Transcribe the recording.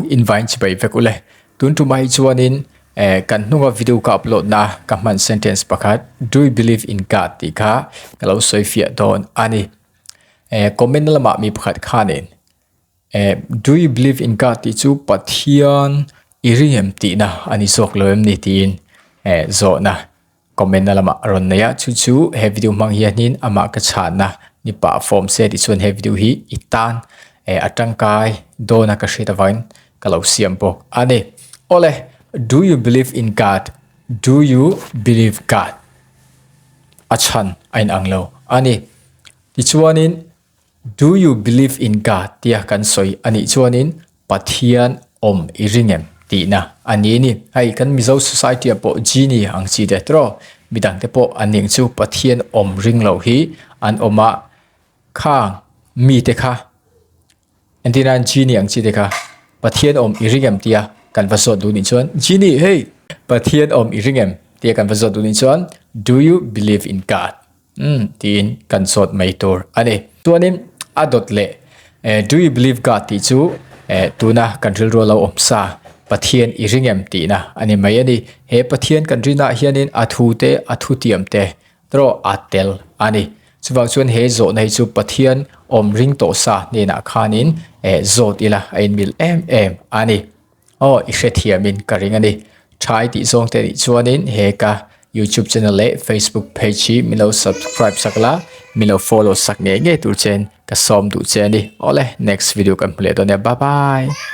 in vain chibai vek ule. Tun tumah hi chuanin eh kan hnunga video ka upload na ka hman sentence pakhat do you believe in God tih kha ka lo sawi fiah dawn a ni. Eh comment na lamah mi pakhat khanin eh do you believe in God tih chu Pathian i ring em tihna a ni zawk lo em ni tiin eh zawhna Comment na lamah a rawn nei a, chu chu he video hmang hianin amah ka chhanna ni pah form se tih chuan he video hi i tan eh a tangkai dawn a ka hriat avangin ka lo siam bawk a ni. Awle, do you believe in God? Do you believe God? A chhan a inang lo a ni. Tichuanin Do you believe in God tia kan sawi a nih chuanin Pathian awm i ring em tihna a ni a ni. Hei kan Mizo society ah pawh genie ang chi te tawh midang te pawh an ning chu Pathian awm ring loh hi an awm a, khang mite kha entir nan genie ang chi te kha Pathian awm i ring em tia kan va zawt duh nih chuan genie hei Pathian awm i ring em tia kan va zawt duh nih chuan do you believe in God Umm tiin kan sawt mai tur a ni. Chuanin a dawt leh eh do you believe God tih chu eh tuna kan rilru a lo awm sa Pathian i ring em tihna a ni mai a ni. He Pathian kan rinah hianin a thu te a thutiam te erawh a tel a ni. Chuvang chuan he zawhna hi chu Pathian awm ring tawh sa hnenah khanin eh zawt ila a inmil em em a ni. Aw, i hrethiamin ka ring a ni. Thai tih zawng te nih chuanin he ka YouTube channel leh Facebook page hi min lo subscribe sak la, min lo follow sak ngei ngei tur chen ka sawm duh che a ni. Awle, next video kan hmu leh dawn nia. Bye bye!